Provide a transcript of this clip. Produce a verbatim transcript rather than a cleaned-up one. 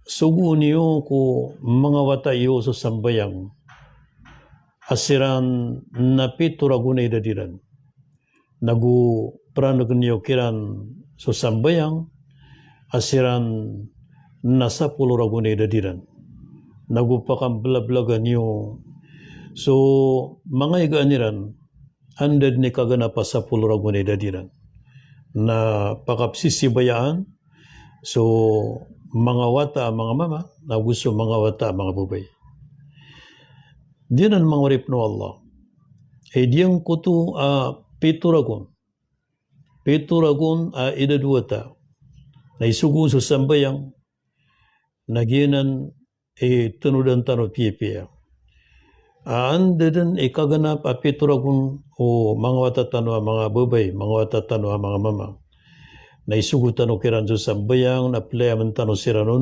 sogoon iyo ko manga wata iyo so sambayang a siran na pito ragon a idad iran. Nago peranegen iyo kiran so sambayang a siran na sapolo ragon a idad iran. Nago pakambelabelagan iyo so manga igaan iran, anda den i kaganap a sapolo ragon a idad iran. Na pakapsisibayaan so manga wata a manga mama, nago so manga wata a manga babay. Giyanan manga oripen o Allah. Aya giyangkoto a pito ragon. Pito ragon a idad o wata na isogo so sambayang, na giyanan i tenodan tano piyapiya. A anda den i kaganap a pito ragon o manga wata tano a manga babay, manga wata tano a manga mama, na isogo tano kiran so sambayang, na pelayamen tano siran on